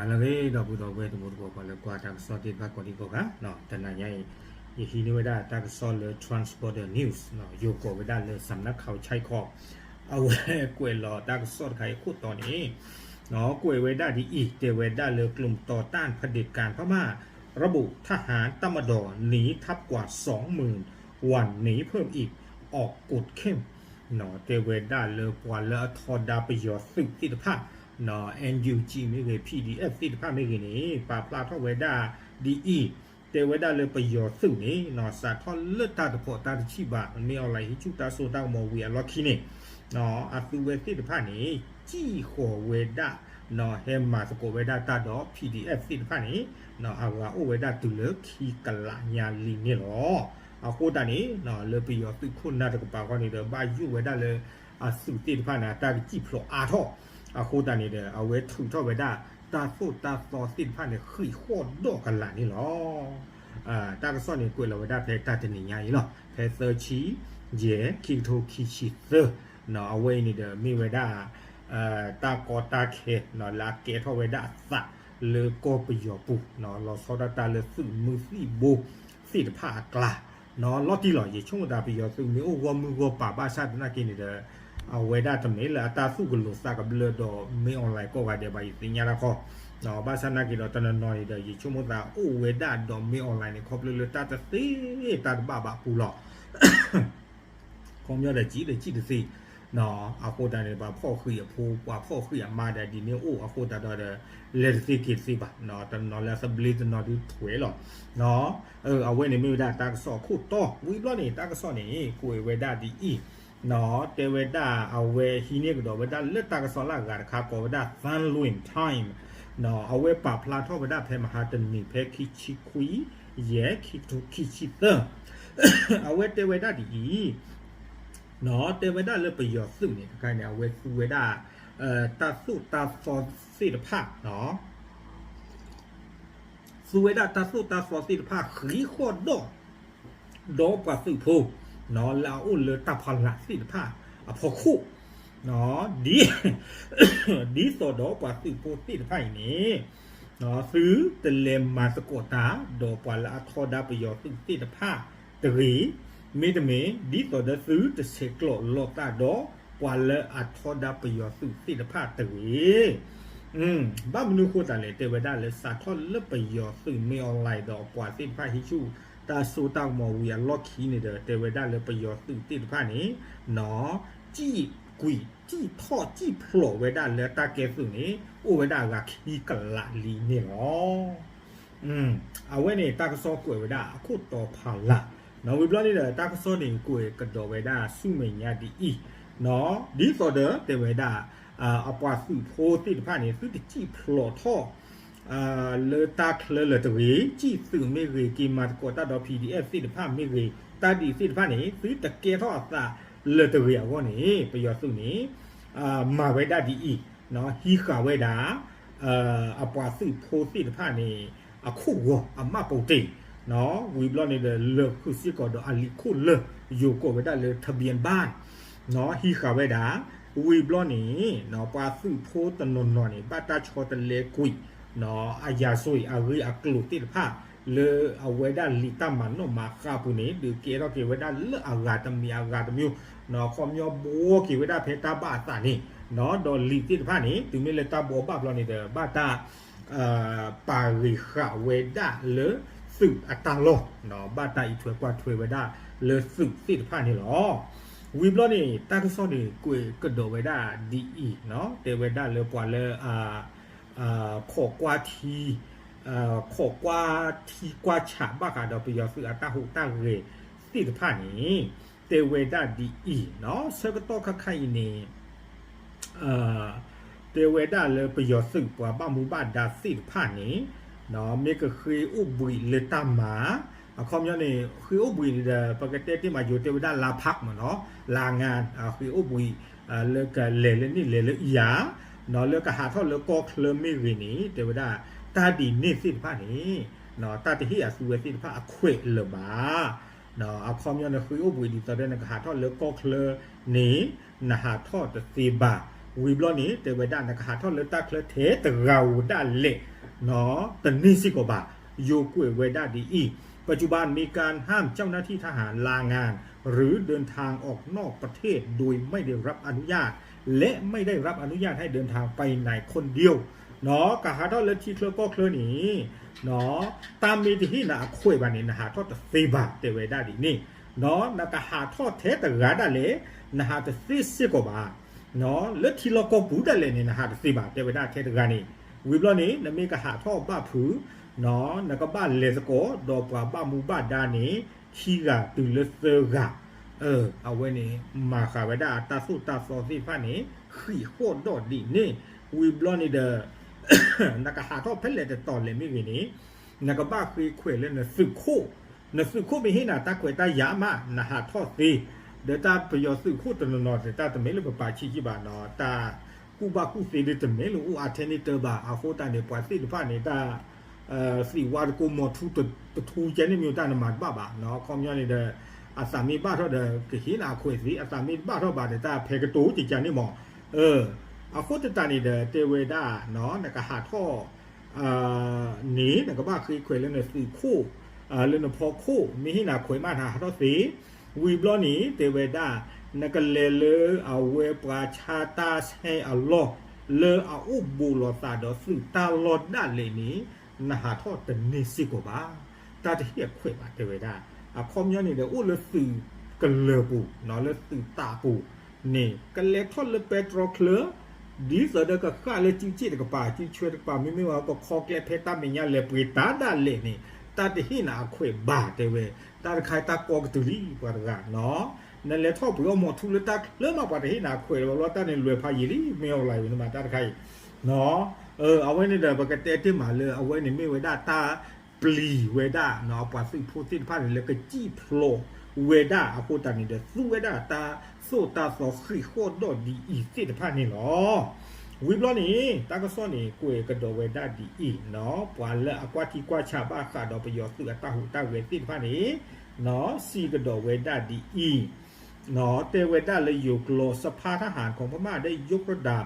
ဟါလၢအဂ့ၤ ဒီပုၢ်ဒီဝဲၢ်တံၤသကိး ပှၤလၢကွၢ်တၢ်ကစီၣ်သ့ၣ်တဖၣ်ကိးဒံကိးဂၤ, တနၤညါအံၤ ယဟံးန့ၢ်ဝဲဒၣ်တၢ်ကစီၣ်လၢ Transporter News ယိၤကိးဝဲဒၣ်လၢ စးနၢခီဆဲးခီ, အဝဲကွဲးလီၤတၢ်ကစီၣ်တခါအံၤခိၣ်တီန့ၣ် ကွဲးဝဲဒၣ်ဒ်အံၤ, တဲဝဲဒၣ်လၢ กลุ่มต่อต้านเผด็จการพม่า ระบุทหารตมด.หนีทัพกว่าสองหมื่น วันนี้เพิ่มอีก ออกกฎเข้ม တဲဝဲဒၣ်လၢပှၤလၢအထီဒါပယီၤသုးသ့ၣ်တဖၣ်, NUG မ့ၢ်ဂ့ၤ PDF သ့ၣ်တဖၣ်မ့ၢ်ဂ့ၤန့ၣ် ပာ်ဖျါထီၣ်ဝဲဒၣ်ဒ်အံၤ, တဲဝဲဒၣ်လၢပယီၤသုးန့ၣ် စးထီၣ်လၢတၢ်တဖိးတၢ်တဆံးဘၣ် မင်းအောင်လှိုင် ဟံးဆူၣ်တၢ်စိတၢ်ကမီၤဝံၤအလီၢ်ခံန့ၣ် အသုဝဲသ့ၣ်တဖၣ်န့ၣ် စံၣ်ဃီၤဝဲဒၣ် ဟဲမၤသကိးဝဲဒၣ်တၢ်ဒီး PDF သ့ၣ်တဖၣ်န့ၣ် အဂၤအိၣ်ဝဲဒၣ်တုၤလၢခံကလးညါလံန့ၣ်လီၤ. အဃိသတးန့ၣ် လၢပယီၤသုးခိၣ်နၢ်တကပၤဃီန့ၣ်ဒီး ဘၣ်ယိၣ်ဝဲဒၣ်လၢ အသုးသ့ၣ်တဖၣ်န့ၣ် တၢ်ကစံၣ်ဖျိးအါထီၣ်, အဃိသတးန့ၣ်ဒီး အဝဲထုးထီၣ်ဝဲဒၣ် တၢ်သိၣ်တၢ်သီသ့ၣ်တဖၣ်န့ၣ် ဃံးဃီၣ်ဒီးကလးန့ၣ်လီၤ. တၢ်ကစီၣ်န့ၣ် ကွဲးလီၤဝဲဒၣ်ဖဲတၢ်တနံၤညါအံၤလီၤ. ဖဲသၢဆံယဲၢ် ခံကထိခံဆံသၢ, အဝဲအံၤန့ၣ်ဒီး မ့ၢ်ဝဲဒၣ် တၢ်ကီတၢ်ခဲ လၢအကဲထီၣ်ဝဲဒၣ်အသးလၢကီၢ်ပယီၤပူၤ, လီၤဆီဒၣ်တၢ်လၢသုးမုၢ်သံၣ်ဘိသ့ၣ်တဖၣ်အကျါ လီၤတံၢ်လီၤ. ယဆိကမိၣ်သးပယီၤသုးမ့ၢ်အိၣ်ဂီၢ်မုၢ်ဂီၢ်ပၤဘၣ်ဆၣ်သနာ်က့န့ၣ်ဒီး အဝဲဒၣ်တမ့ၢ်လၢအတၢ်သူၣ်ကလိာ်သးကဘျၢဒီး မင်းအောင်လှိုင် ကိးဂၤဒဲးဘၣ် ယသ့ၣ်ညါတၢ်ခီ, ဘၣ်ဆၣ်သနာ်က့ဒီး တနီၤနီၤန့ၣ်ဒီး ယဆိကမိၣ်သးအိၣ်ဝဲဒၣ်ဒီး မင်းအောင်လှိုင် န့ၣ် ခီဖျိလၢတၢ်တသ့တၢ်တဘၣ်ဘၣ်အပူၤလီၤ. ခီပညီဒီး စံးဒီးစံးတသ့ အဃိသတးန့ၣ် ပှၤဖီၣ်ဃံးအဖိ ပှၤဖီၣ်ဃံးအမါဒီး ဒ်န့ၣ်အိၣ်အဃိသတးဒီး လဲၤတသ့က့ၤတသ့ဘၣ်, တနီၤလၢအသဘျ့တနီၤဒုးထွဲလီၤ. အဝဲန့ၣ်မ့ၢ်ဝဲဒၣ်တၢ်ကစီၣ်အခိၣ်တီ, ဝံၤဘျီန့ၣ် တၢ်ကစီၣ်န့ၣ် ကွဲးဝဲဒၣ်ဒ်အံၤ, တဲဝဲဒၣ်အဝဲဟံးန့ၢ်ကဒီးဝဲဒၣ်လၢတၢ်ကစီၣ်လၢအဂၤတခါ ကိးဝဲဒၣ် Thunlwin Times, အဝဲပာ်ဖျါထီၣ်ဝဲဒၣ်ဖဲမဟါတနံၤ ဖဲခံဆံခွံယဲၢ် ခံကထိခံဆံသၢ, အဝဲတဲဝဲဒၣ်ဒ်အံၤ, တဲဝဲဒၣ်လၢပယီၤသုးန့ၣ် တခါန့ၣ် အဝဲသူဝဲဒၣ် တၢ်သိၣ်တၢ်သီသ့ၣ်တဖၣ် သူဝဲဒၣ်တၢ်သိၣ်တၢ်သီသ့ၣ်တဖၣ် ဃံးဃီၣ်ဒီး ဒီးပှၤသုးဖိ လၢအအိၣ်လၢတၢ်ဖီလာ်သ့ၣ်တဖၣ်အဖီခိၣ်, ဒ် ဒ်သိးဒီးပှၤသုးဖိသ့ၣ်တဖၣ်အံၤန့ၣ် သုတလဲၤမၤသကိးတၢ် ဒီးပှၤလၢအထီဒါပယီၤသုးသ့ၣ်တဖၣ်တဂ့ၤ, မ့တမ့ၢ် ဒ်သိးဒီးသုတဆဲးကျိးလိာ်သးဒီးပှၤလၢအထီဒါပယီၤသုးသ့ၣ်တဖၣ်တဂ့ၤ. ဘၣ်မနုၤအဃိသတးလဲၣ် တဲဝဲဒၣ်လၢစးထီၣ်လၢပယီၤသုး မင်းအောင်လှိုင် ဒီးပှၤသ့ၣ်တဖၣ်ဟံးဆူၣ်တၢ်စိတၢ်ကမီၤဝံၤအလီၢ်ခံန့ၣ်ဒီး တဲဝဲဒၣ်လၢပယီၤသုးသ့ၣ်တဖၣ်န့ၣ် စံၣ်ကွံာ်စံၣ်ထီၣ်စံၣ်ဖျိးဝဲဒၣ်လၢတၢ်ကဲသုးန့ၣ် အိၣ်ဝဲဒၣ်အဂၤခံကလးလံန့ၣ်လီၤ. အဝဲန့ၣ် တၢ်ကစီၣ်ကွဲးဝဲဒၣ်အခိၣ်တီဖးလၢ်, ဝံၤဘျီန့ၣ်ဒီး တၢ်ကစီၣ်န့ၣ် ကွဲးကဒီးဝဲဒၣ်ဆူမဲာ်ညါဒ်အံၤ, ဒ်သိးဒီးတဲဝဲဒၣ် အပှၤသုးဖိသ့ၣ်တဖၣ်န့ၣ် သုတစံၣ်ဖျိးထီၣ် လၢတၢ်ချၢလၢၤတဂ့ၤ, စံၣ်သုးမ့ၢ်ဂ့ၤ က့ၤမၤသကိးတၢ်ဒီး PDF သ့ၣ်တဖၣ်မ့ၢ်ဂ့ၤ, တၢ်ဒ်သ့ၣ်တဖၣ်န့ၣ် သုတကဲထီၣ်အသးလၢၤတဂ့ၤအဂီၢ်န့ၣ် ပယီၤသုးန့ၣ် မၤဝဲဒၣ်ဒ်အံၤ, ဟံးဃာ်ဝဲဒၣ် အပှၤသုးဖိသ့ၣ်တဖၣ်န့ၣ် အခိၣ်ဂီၤအမှတ်ပုံတင်, ဝံၤဘျီန့ၣ်ဒီး လၢာ်ဃုာ်စ့ၢ်ကီးဒီးအလံာ်ခိၣ်လၢၢ် ယိၤကိးဝဲဒၣ်လၢ ทะเบียนบ้าน, ဟံးဃာ်ဝဲဒၣ်, ဝံၤဘျီန့ၣ် ပှၤသုးဖိတနီၤနီၤန့ၣ် ဘၣ်တၢ်ဆီတလဲကွံာ် အရာဇဝင်အဂ့ၢ်အကျိၤသ့ၣ်တဖၣ် လၢအဝဲဒၣ်လံာ်တၢ်မၤနီၣ်မၤဃါအပူၤန့ၣ် ဒုးကဲထီၣ်က့ၤဝဲဒၣ်လၢအဂၤတမံၤအဂၤတမံၤ, ခီပညီဘှီက့ၤဝဲဒၣ်ဖဲတၢ်ဘၣ်အသးန့ၣ်, ဒီးလံာ်သ့ၣ်တဖၣ်န့ၣ် တုၤမ့ၢ်လၢတၢ်ဘှီဘၣ်ဘျီန့ၣ်ဒီး ဘၣ်တၢ် ပာ်ဂ့ၤဃာ်ဝဲဒၣ်လၢသုးအတၢ်လီၢ်, ဘၣ်တၢ်အံးထွဲကွၢ်ထွဲဝဲဒၣ်လၢသုးသ့ၣ်တဖၣ်န့ၣ်လီၤ. ဝံၤဘျီန့ၣ် တၢ်ကစီၣ်န့ၣ် ကွဲးကဒီးဝဲဒၣ်ဒ်အံၤ, တဲဝဲဒၣ်လၢပှၤလၢ ခိးကွၢ်ထံ ခိးကွၢ်ထံကွၢ်ဆးဘၣ်ဃးဒီး ပယီၤသုးအတၢ်ဟူးတၢ်ဂဲၤသ့ၣ်တဖၣ်န့ၣ် တဲဝဲဒၣ်ဒ်အံၤ, ဆၢကတီၢ်ခါခါအံၤန့ၣ် တဲဝဲဒၣ်လၢပယီၤသုးပှၤဘၣ်မူဘၣ်ဒါသ့ၣ်တဖၣ်န့ၣ် မ့ၢ်ကဃ့အိၣ်ဘှံးလၢတၢ်မၤ, အခီပညီန့ၣ် ဃ့အိၣ်ဘှံးန့ၣ်ဒီး ပကတဲတ့ၢ်မးယိၤတဲဝဲဒၣ် လါพัก မ့ၢ်နီၤ, လါငါ ဃ့အိၣ်ဘှံး လၢကလဲၤလၢန့ၣ်လဲၤလၢအံၤဧါ, လၢကဟးထီၣ်လၢကီၢ်ချၢမ့ၢ်ဂ့ၤန့ၣ် တဲဝဲဒၣ် တၢ်ဒ်န့ၣ်သ့ၣ်တဖၣ်န့ၣ် တၢ်တဟ့ၣ်အသုဝဲသ့ၣ်တဖၣ်အခွဲးလၢၤဘၣ်. အခီပညီန့ၣ် ဃ့အိၣ်ဘှံးဒ်သိးဒီး နကဟးထီၣ်လၢကီၢ်ချၢန့ၣ် နဟးထီၣ်တသ့ဘၣ်, ဝံၤဘျီန့ၣ် တဲဝဲဒၣ် နကဟးထီၣ်လၢတၢ်ချၢထဲတဂၤဧိၤဒၣ်လဲာ် တန့ၢ်စ့ၢ်ကီးဘၣ်. ယိၤကွဲးဝဲဒၣ်ဒ်အံၤ, ปัจจุบันมีการห้ามเจ้าหน้าที่ทหารลางาน หรือเดินทางออกนอกประเทศโดยไม่ได้รับอนุญาต และไม่ได้รับอนุญาตให้เดินทางไปไหนคนเดียว ကဟးထီၣ်လၢထံချၢကီၢ်ချၢန့ၣ် တၢ်မ့ၢ်တဟ့ၣ်နၤအခွဲးဘၣ်န့ၣ် နဟးထီၣ်တသ့ဘၣ် တဲဝဲဒၣ်ဒ်န့ၣ်, နကဟးထီၣ်ထဲတဂၤဒၣ်လဲာ် နဟးတသ့စ့ၢ်ကီးဘၣ်. လၢထံလီၢ်ကီၢ်ပူၤဒၣ်လဲာ်န့ၣ် နဟးတသ့ဘၣ် တဲဝဲဒၣ်ထဲတဂၤန့ၣ်. ဝံၤဘျီန့ၣ် နမ့ၢ်ကဟးထီၣ်ဘၣ်ဖုး နကဘၣ်လဲၤသကိး ဒီးပှၤဘၣ်မူဘၣ်ဒါန့ၣ် ခံဂၤတုၤလၢသၢဂၤ, အဝဲန့ၣ် မၤဃာ်ဝဲဒၣ်တၢ်သိၣ်တၢ်သီသ့ၣ်တဖၣ်န့ၣ် ဃံးဃီၣ်ဒီးဒ်န့ၣ်. ဝံၤဘျီန့ၣ်ဒီး နကဟးထီၣ်ဖဲလဲၣ်တတီၤလဲၣ်မ့ၢ်ဂ့ၤန့ၣ် နကဘၣ်ဃ့ခွဲးလၢနသုးခိၣ်, နသုးခိၣ်မ့ၢ်ဟ့ၣ်နၤတၢ်ခွဲးတၢ်ယာ်မး နဟးထီၣ်သ့, ဒီးတၢ်ပယီၤသုးခိၣ်တနီၤနီၤ တၢ်တမ့ၢ်လၢပပာ်ဆံးဆံးဘၣ်နီၤ, တၢ်ကူၣ်ဘၣ်ကူၣ်သ့ဒ်တမ့ၢ်လၢအိၣ်အါထဲန့ၣ်တၢ်ဘၣ်. အဃိသတးန့ၣ် ပှၤသ့ၣ်တဖၣ်န့ၣ် တၢ် သံးဝါတကိးမီၤထူတထူကဲန့ၣ်မ့ၢ်တၢ်နမၤတဘၣ်ဘၣ်နီၤ. အခီပညီန့ၣ်ဒီး အသးမ့ၢ်ဘၣ်ထီၣ်ဒီး ကဟ့ၣ်နၤအခွဲးသ့, အသးမ့ၢ်တဘၣ်ထီၣ်ဘၣ်ဒီး တၢ်ဖဲကတိၤကကန့ၣ်မး. အဃိသတးန့ၣ်ဒီး တဲဝဲဒၣ် နကဟးထီၣ် န့ၣ် နကဘၣ်ဃ့ခွဲးလၢနသုးခိၣ်, လၢနဖီခိၣ် မ့ၢ်ဟ့ၣ်နၤခွဲးမး နဟးထီၣ်သ့. ဝံၤဘျီန့ၣ် တဲဝဲဒၣ် နကလဲၤလၢအဝဲပှၤဆါတၢ်ဆဲအလီၢ် လၢအအိၣ်ဘူးလိာ်သးဒီးသုးတၢ်လီၢ်ဒၣ်လဲာ်န့ၣ် နဟးထီၣ်တန့ၢ်စ့ၢ်ကီးဘၣ်. တၢ်တဟ့ၣ်အခွဲးဘၣ် တဲဝဲဒၣ်. အခီပညီန့ၣ်ဒီး အိၣ်လၢသုးကလၢၤပူၤ လၢသုးတးပူၤန့ၣ် ကလဲၤထီၣ်လၢပဲတြီချၢ ဒ်သိးဒီးကဃၣ်လၢစုစ့ၣ်တကပၤ စုဆွဲတကပၤ မ့မ့ၢ်ဝဲ ကခီကျဲဖဲတၢ်မဲာ်ညါလဲၤပှ့ၤတၢ်ဒၣ်လဲာ်န့ၣ် တၢ်တဟ့ၣ်နၤအခွဲးဘၣ် တဲဝဲ. တၢ်တခါတၢ်ကီကတုၤလံ ပှၤတဂၤနီၤ. နလဲၤထီၣ်ပှ့ၤအီၣ်မီၤထူလၢတၢ်ချၢမး ပှၤတဟ့ၣ်နၤအခွဲးလီၤ. တၢ်န့ၣ်လဲၤဖးယံာ်လံ မ့ၢ်အီၤလၢနမၤတၢ်တခါအံၤ အဝဲန့ၣ်ဒီး ပကတဲတ့ၢ်မးလၢ အဝဲန့ၣ်မ့ၢ်ဝဲဒၣ်တၢ်ပျံၤဝဲဒၣ် ပှၤသုးဖိသ့ၣ်တဖၣ်န့ၣ် လၢကစံၣ်ဖျိးဝဲဒၣ်အဃိသတးန့ၣ်ဒီး သူဝဲဒၣ်တၢ်သိၣ်တၢ်သီဃံးဃီၣ်ဒီးဒ်အံၤသ့ၣ်တဖၣ်န့ၣ်လီၤ. ဝံၤဘျီန့ၣ် တၢ်ကစီၣ်န့ၣ် ကွဲးကဒီးဝဲဒၣ်ဒ်အံၤနီၤ, ပှၤလၢအကွၢ်ထံကွၢ်ဆးဘၣ်ဃးဒီးပယီၤသုးအတၢ်ဟူးတၢ်ဂဲၤသ့ၣ်တဖၣ်န့ၣ် စံးကဒီးဝဲဒၣ်ဒ်အံၤ, တဲဝဲဒၣ်လၢ ယိၤကျိာ် สภาทหารของพม่าได้ยกระดับ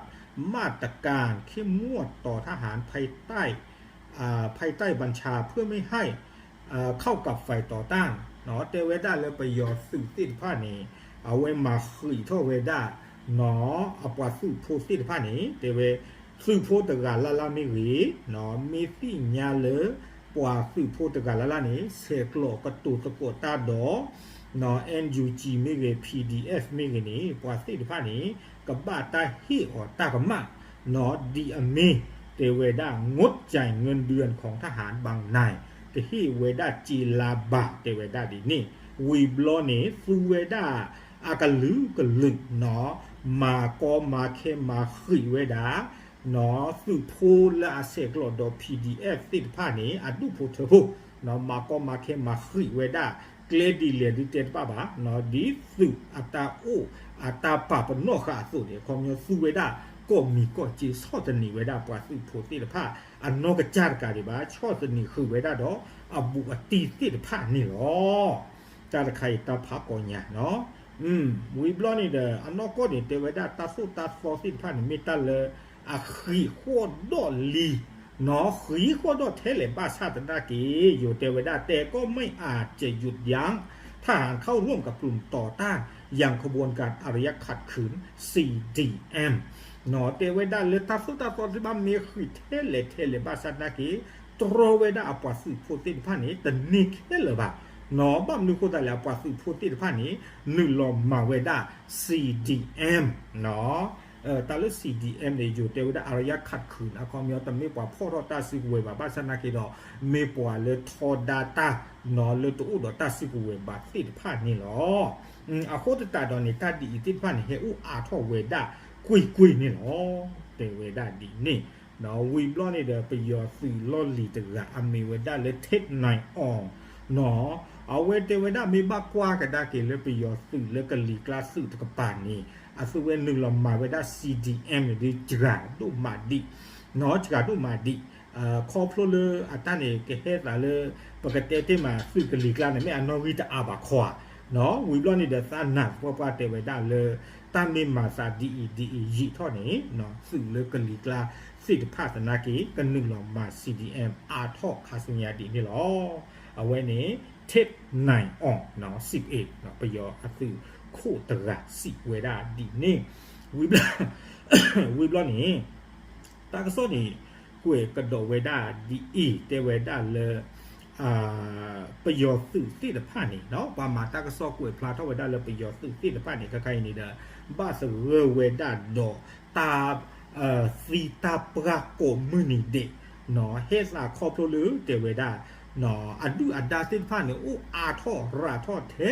มาตรการเข้มงวดต่อทหารภายใต้ ภายใต้บัญชาเพื่อไม่ให้เข้ากับฝ่ายต่อต้าน တဲဝဲဒၣ်လၢပယီၤသုးသ့ၣ်တဖၣ်န့ၣ် အဝဲမၤဃံးထီၣ်ဝဲဒၣ် အပှၤသုးဖိသ့ၣ်တဖၣ်န့ၣ် တဲဝဲ သုးဖိတဂၤလၢ်လၢ်မ့ၢ်ဂ့ၤ မ့ၢ်သ့ၣ်ညါလၢ ပှၤသုးဖိတဂၤလၢ်လၢ်န့ၣ် ဆဲးကျိးကတိၤသကိးတၢ်ဒီး NUG မ့ၢ်ဂ့ၤ PDF မ့ၢ်ဂ့ၤန့ၣ် ပှၤသ့ၣ်တဖၣ်န့ၣ် ကဘၣ်တၢ်ဟ့ၣ်အီၤတၢ်ကမၣ် ဒ်အမ့ၢ် တဲဝဲဒၣ် งดจ่ายเงินเดือนของทหารบางนาย တဟ့ၣ်ဝဲဒၣ်စ့လါဘၣ် တဲဝဲဒၣ်ဒ်န့ၣ်. ဝံၤဘျီန့ၣ် သူဝဲဒၣ်အကလုာ်ကလုာ် မၤကီမၤခဲမၤဃံးဝဲဒၣ် သုးဖိလၢအဆဲးကျိးဒီး PDF သ့ၣ်တဖၣ်န့ၣ် အဒူၣ်ဖိထၢဖိ မၤကီမၤခဲမၤဃံးဝဲဒၣ် ကျဲဒ်လဲၣ်ဒုးတဲတဘၣ်ဘၣ် ဒ်သုးအတၢ်အိၣ်အတၢ်ပာ်ပနီၣ်ဃာ်အသိးန့ၣ် အခီပညီသူဝဲဒၣ် ကီၢ်မံၤကီၢ်စ့ ဆီၣ်သနံးဝဲဒၣ်ပှၤသုးဖိသ့ၣ်တဖၣ် အနီၢ်ကစၢ်တကးဒံးဘၣ် ဆီၣ်သနံးဃုာ်ဝဲဒၣ်ဒီးအဘူးအတံၢ်သ့ၣ်တဖၣ်န့ၣ်လီၤ. တၢ်တခါအံၤတၢ်ဖးကီညါနီၤ. ဝံၤဘျီန့ၣ်ဒီး အနီၢ်ကီၢ်န့ၣ် တဲဝဲဒၣ်တၢ်သိၣ်တၢ်သီသ့ၣ်တဖၣ်န့ၣ် မ့ၢ်တၢ်လၢအဃံးဃီၣ်ဒီးလံ ဃံးဃီၣ်ဒီးထဲလဲၣ်ဘၣ်ဆၣ်သနာ်က့ ယိၤတဲဝဲဒၣ် แต่ก็ไม่อาจจะหยุดยั้งทหารเข้าร่วมกับกลุ่มต่อต้านอย่างขบวนการอารยะขัดขืน ซีดีเอ็ม တဲဝဲဒၣ်လၢတၢ်သိၣ်တၢ်သီသ့ၣ်တဖၣ်မ့ၢ်ဃံးထဲလဲၣ်ထဲလဲၣ်ဘၣ်ဆၣ်သနာ်က့ တြီဝဲဒၣ်အပှၤသုးဖိသ့ၣ်တဖၣ်န့ၣ် တန့ၢ်ခဲလၢာ်ဘၣ် ဘၣ်မနုၤဃိသတးလဲၣ် အပှၤသုးဖိသ့ၣ်တဖၣ်န့ၣ် နုာ်လီၤမၤဝဲဒၣ် CDM တၢ်လၢ CDM န့ၣ် ယိၤတဲဝဲဒၣ် အရယါခးခုၣ် အခီပညီ တမ့ၢ်ပှၤဖီၣ်ထီၣ်တၢ်စုကဝဲၤဘၣ် ဘၣ်ဆၣ်သနာ်က့ဒီး မ့ၢ်ပှၤလၢထီဒါတၢ် လၢတအိၣ်ဒီးတၢ်စုကဝဲၤဘၣ်သ့ၣ်တဖၣ်န့ၣ်လီၤ. အဃိသတးဒီးန့ၣ် တၢ်ဒ်အံၤသ့ၣ်တဖၣ်န့ၣ် ဟဲအိၣ်အါထီၣ်ဝဲဒၣ်ကွ့ၢ်ကွ့ၢ်န့ၣ်လီၤ. တဲဝဲဒၣ်ဒ်န့ၣ် ဝံၤဘျီန့ၣ်ဒီး ပယီၤသုးလီၢ်လံၤတဂၤ အမ့ၢ်ဝဲဒၣ်လၢ Tet Naing Aung နီၤ အဝဲတဲဝဲဒၣ်မ့ၢ်ဘၣ်ကွၢ်ကဒါက့ၤလၢပယီၤသုးလၢကလံၤကျါသုးတကပၤန့ၣ် အသုဝဲနုာ်လီၤမၤဝဲဒၣ် CDM န့ၣ်ဒ်စှၤဒိၣ်မးဒံး စှၤဒိၣ်မးဒံး ခီဖျိလၢအတၢ်န့ၣ် ကဟဲသးလၢ ပကတဲတ့ၢ်မး သုးကလံၤကျါန့ၣ် မ့ၢ်အနီၣ်ဂံၢ်တအါဘၣ်ခီဧါ ဝံၤဘျီန့ၣ်ဒီး သးနၢ်ပှၢ်ပှၢ်တဲဝဲဒၣ်လၢ တၢ်မ့ၢ်မၤသးဒ်အံၤဒ်အံၤယံာ်ထီၣ်န့ၣ် သုးလၢကလံၤကျါသ့ၣ်တဖၣ်သနာ်က့ ကနုာ်လီၤမၤ C D M အါထီၣ်ခါဆူညါဒ်န့ၣ်လီၤ. အဝဲန့ၣ် Tip Nine On စံးအ့ၣ် ပယီၤအသုးခိၣ်တဂၤစံးဝဲဒၣ်ဒ်န့ၣ် ဝံၤဘျီ ဝံၤဘျီန့ၣ် တၢ်ကစီၣ်န့ၣ် ကွဲးကဒီးဝဲဒၣ်ဒ်အံၤ တဲဝဲဒၣ်လၢ ပယီၤသုးသ့ၣ်တဖၣ်န့ၣ် ပှၤမၤတၢ်ကစီၣ်ကွဲးဖျါထီၣ်ဝဲဒၣ်လၢပယီၤသုးသ့ၣ်တဖၣ်န့ၣ် ခဲခါအံၤန့ၣ်ဒီး ဘၣ်သဂၢၢ်ဝဲဒၣ်ဒီးတၢ် သံတၢ်ပှၢ်ကိးမုၢ်နံၤဒဲး ဟဲသးခီဖျိလၢတဲဝဲဒၣ် အဒုၣ်အဒါသ့ၣ်တဖၣ်န့ၣ် အိၣ်အါထီၣ်ရၤထီၣ်ထဲ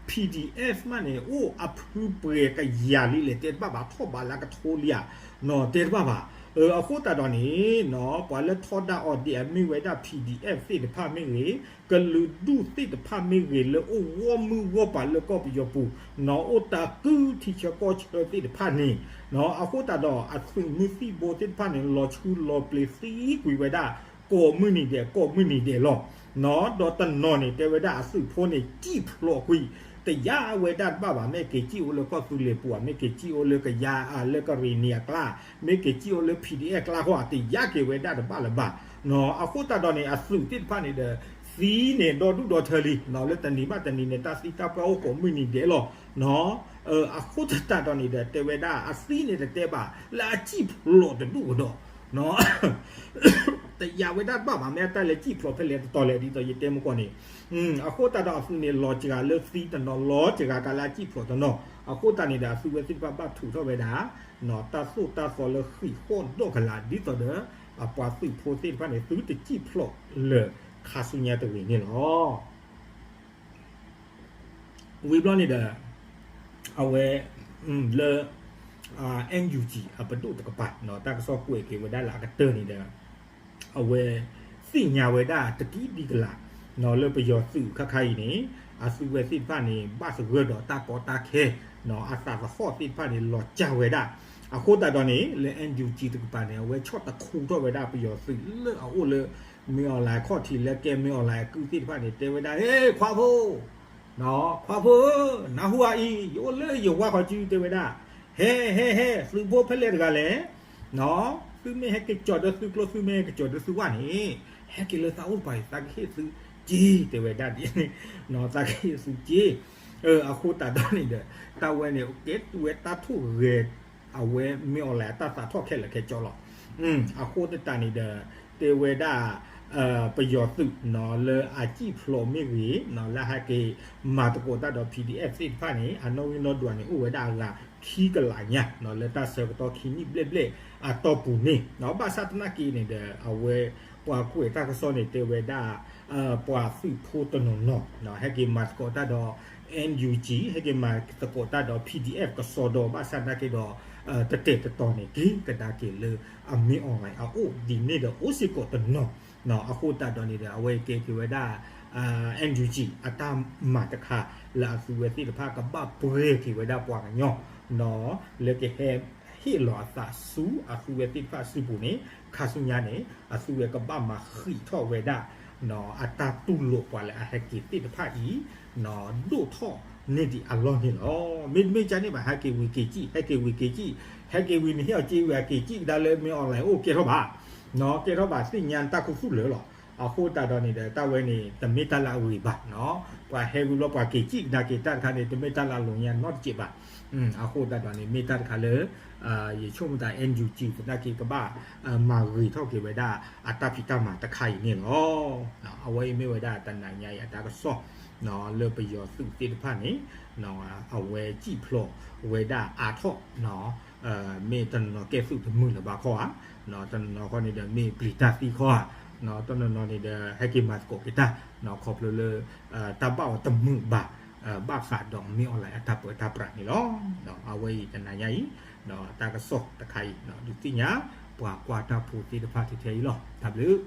P D F မးန့ၣ် အိၣ်အဖုပှဲၤကယၤလံလဲၣ် တဲတဘၣ်ဘၣ် ထီၣ်ဘးလၢအကထိလံဧါ တဲတဘၣ်ဘၣ်. အဃိသတးဒီးန့ၣ် ပှၤလၢထီဒါအီၤဒံးအမ့ၢ်ဝဲဒၣ် P D F သ့ၣ်တဖၣ်မ့ၢ်ဂ့ၤ ကလုာ်ဒူၣ်သ့ၣ်တဖၣ်မ့ၢ်ဂ့ၤ လၢအိၣ်ဂီၢ်မုၢ်ဂီၢ်ပၤလၢကီၢ်ပယီၤပူၤ အိၣ်တၢ်ကုထံဆၢကီၢ်ဆၢသ့ၣ်တဖၣ်န့ၣ် အဃိသတးဒီးအသုးမုၢ်သံၣ်ဘိသ့ၣ်တဖၣ်န့ၣ် လီၤဆူလီၤပျ့ၤသံကွံာ်ဝဲဒၣ် ကိးမုၢ်နံၤဒဲး ကိးမုၢ်နံၤဒဲးလီၤ. ဒီးတနီၤန့ၣ် တဲဝဲဒၣ်အသုးဖိန့ၣ် စံၣ်ဖျိးကွံာ် တယာ်ဝဲဒၣ်တဘၣ်ဘၣ် မ့ၢ်က့ၤစံၣ်အိၣ်လၢကီၢ်သူလ့ၤပူၤ မ့ၢ်က့ၤစံၣ်အိၣ်လၢကယၤ လၢကရ့ၣ်နံၤအကျါ မ့ၢ်က့ၤစံၣ်အိၣ်လၢ P D F ကျါဃီ တယာ်က့ၤဝဲဒၣ်တဘၣ်လၢၤဘၣ်. အဃိသတးဒီးန့ၣ် အသုးသ့ၣ်တဖၣ်န့ၣ်ဒီး သံန့ၣ်ဒီဒူၣ်ဒီထၢလံ လၢတနံၤဘၣ်တနံၤန့ၣ် တၢ်သံတၢ်ပှၢ်အိၣ်ကိးမုၢ်နံၤဒဲးလီၤ. အဃိသတးဒီးန့ၣ်ဒီး တဲဝဲဒၣ်အသံန့ၣ်တတဲဘၣ် လၢအစံၣ်ဖျိးတဒူၣ်ကဒီး တယာ်ဝဲဒၣ်တဘၣ်ဘၣ် မ့ၢ်အတၢ်လဲၤစံၣ်ဖျိးဖဲလဲၣ်တတီၤလဲၣ် ဒ်သိးယတဲမုၢ်ကီၢ်န့ၣ် အဃိသတးဒီးအသုးန့ၣ် လီၤစှၤလၢသံတနီၤ လီၤစှၤကးလၢအစံၣ်ဖျိးတနီၤ အဃိသတးန့ၣ်ဒီး အသုးဝဲသ့ၣ်တဖၣ်ဘၣ်ထုးထီၣ်ဝဲဒၣ် တၢ်သိၣ်တၢ်သီလၢဃံးဃီၣ်ဒီၣ်ကလာ် ဒ်သိးဒီး အပှၤသုးဖိသ့ၣ်တဖၣ်န့ၣ် သုတစံၣ်ဖျိးလၢၤခါဆူညါတဂ့ၤန့ၣ်လီၤ. ဝံၤဘျီန့ၣ်ဒီး အဝဲ လၢ N U G အပဒိၣ်တကပၤ တၢ်ကစီၣ်ကွဲးက့ၤဝဲဒၣ်လၢအကတၢၢ်န့ၣ်ဒီး အဝဲသ့ၣ်ညါဝဲဒၣ်တကံဒံကလၤ လၢပယီၤသုးခါခါအံၤန့ၣ် အသုးဝဲသ့ၣ်တဖၣ်န့ၣ် ဘၣ်သဂၢၢ်ဒီးတၢ်ကီတၢ်ခဲ အသးသဟီၣ်သ့ၣ်တဖၣ်န့ၣ် လီၤစှၤဝဲဒၣ်. အဃိသတးဒီးန့ၣ် လၢ N U G တကပၤန့ၣ် အဝဲဆီၣ်တခူထီၣ်ဝဲဒၣ်ပယီၤသုးလၢအအိၣ်လၢ မ့ၢ်အီၣ်လဲၣ်ခီၣ်ထံးလၢကဲမ့ၢ်အီၣ်လဲၣ်အကုၢ်သ့ၣ်တဖၣ်န့ၣ် တဲဝဲဒၣ် ဟ့ ခွါဖိ ခွါဖိဧၢ, နၢ်ဟူအံၤ ယအိၣ်လၢယဝါခီကၠူ တဲဝဲဒၣ်, ဟဲ ဟဲ ဟဲ သုးဖိဖဲလဲၣ်တဂၤလဲၣ်, သုမ့ၢ်ဟဲက့ၤကၠီၤဒီးသုကျိ သုမ့ၢ်ဟဲက့ၤကၠီၤဒီးသုဝၣ်န့ၣ် ဟဲက့ၤလၢသးအိၣ်တပၤအံၤ သးကဟ့ၣ်သုက့ၤ တဲဝဲဒၣ်ဒ်န့ၣ်, သးကဟ့ၣ်သုက့ၤ. အဃိသတးဒီးန့ၣ်ဒီး တၢ်ဝဲန့ၣ် ကဲတူၢ်ဝဲတၢ်ထိၣ်ဂဲၤ အဝဲမ့ၢ်အီၣ်လဲၣ်အတၢ်သးထီၣ်ခဲလၢာ်ခဲဆ့လီၤ. အဃိသတးန့ၣ်ဒီး တဲဝဲဒၣ် ပယီၤသုးလၢအစံၣ်ဖျိးမ့ၢ်ဂ့ၤ လၢဟဲက့ၤမၤသကိးတၢ်ဒီး P D F သ့ၣ်တဖၣ်န့ၣ် အနီၣ်ဂံၢ်နီၣ်ဒွးန့ၣ် အိၣ်ဝဲဒၣ်အဂၤခံကလးညါ လၢတၢ်ဆၢကတီၢ်ခံနံၣ်ဘျဲၣ်ဘျဲၣ်အတီၢ်ပူၤန့ၣ် ဘၣ်ဆၣ်သနာ်က့န့ၣ်ဒီး အဝဲပှၤကွဲးတၢ်ကစီၣ်န့ၣ် တဲဝဲဒၣ် ပှၤသုးဖိတနီၤနီၤ ဟဲက့ၤမၤသကိးတၢ်ဒီး N U G ဟဲက့ၤမၤသကိးတၢ်ဒီး P D F ကစီဒီ ဘၣ်ဆၣ်သနာ်က့ဒီး တတဲာ်တတီၤန့ၣ် က့ၤကဒါက့ၤလၢအမ့ၢ်အီၣ်လဲၣ် အအိၣ်ဒ်န့ၣ်ဒီး အိၣ်စ့ၢ်ကီးတနီၤ. အဃိသတးဒီးန့ၣ်ဒီး အဝဲကဲက့ၤဝဲဒၣ် N U G အတၢ်မၤတခါ လၢအသုးဝဲသ့ၣ်တဖၣ်ကဘၣ်ပှဲၤက့ၤဝဲဒၣ်ပှၤကညီ လၢကဟဲဟ့ၣ်လီၤအသးဆူအသုးဝဲသ့ၣ်တဖၣ်စုပူၤန့ၣ် ခါဆူညါန့ၣ် အသုးဝဲကဘၣ်မၤဃံးထီၣ်ဝဲဒၣ် အတၢ်တူၢ်လိာ်ပှၤလၢအဟဲက့ၤသ့ၣ်တဖၣ်အံၤ ဒိၣ်ထီၣ်န့ၢ်ဒံးအလီၢ်န့ၣ်လီၤ. မ့တမ့ၢ်ကန့ၣ်ဘၣ် ဟဲက့ၤဝံၤက့ၤစံၣ် ဟဲက့ၤဝံၤက့ၤစံၣ် ဟဲက့ၤဝံၤန့ၣ် ဟ့ၣ်အီၤစ့ဝံၤအက့ၤစံၣ်ကဒါလၢမ့ၢ်အီၣ်လဲၣ်အိၣ်ကဲထီၣ်ဘၣ် ကဲထီၣ်ဘၣ်သ့ၣ်ညါတၢ်ခူသူၣ်လၢာ်လီၤ. အဃိသတးဒီးန့ၣ်ဒီး တၢ်ဝဲန့ၣ် တမ့ၢ်တၢ်လၢအဂ့ၤဘၣ် ပှၤဟဲဝံၤဘျီပှၤက့ၤစံၣ်ကဒါက့ၤတၢ်တခါန့ၣ် တမ့ၢ်တၢ်လၢအလိာ်ညါနီတစဲးဘၣ်. အဃိသတးဒီးန့ၣ် မ့ၢ်တၢ်တခါလၢ ယဆိကမိၣ်သး N U G သနာ်က့ကဘၣ် မၤဂ့ၤထီၣ်က့ၤဝဲဒၣ်အတၢ်ဖံးတၢ်မၤတခါအံၤန့ၣ်လီၤ. အဝဲအံၤမ့ၢ်ဝဲဒၣ်တနၤညါအံၤအတၢ်ကစီၣ် လၢပယီၤသုးသ့ၣ်တဖၣ်န့ၣ် အဝဲစံၣ်ဖျိးဝဲဒၣ်အါထီၣ် မ့ၢ်တနီၤနီၤကဲသုးတမုာ်လၢၤဘၣ်ခီဧါ, တနီၤနီၤခီန့ၣ်ဒီးမ့ၢ်ပျံၤတၢ်သံခီဧါ, တနီၤနီၤန့ၣ်ဒီးဟဲက့ၤမၤသကိးက့ၤတၢ် ခီဖျိလၢ တၢ်ဘၣ်အီၤတမုာ်ဘၣ် ဘၣ်ဃးဒီးမ့ၢ်အီၣ်လဲၣ်အတၢ်ပၢတၢ်ပြးန့ၣ်လီၤ. အဝဲအံၤတနၤညါအံၤ တၢ်ကစီၣ်တခါအံၤ ဒုးသ့ၣ်ညါ ပှၤကွၢ်တၢ်ဖိသ့ၣ်တဖၣ်ထဲထဲအံၤလီၤ. တၢ်ဘျုး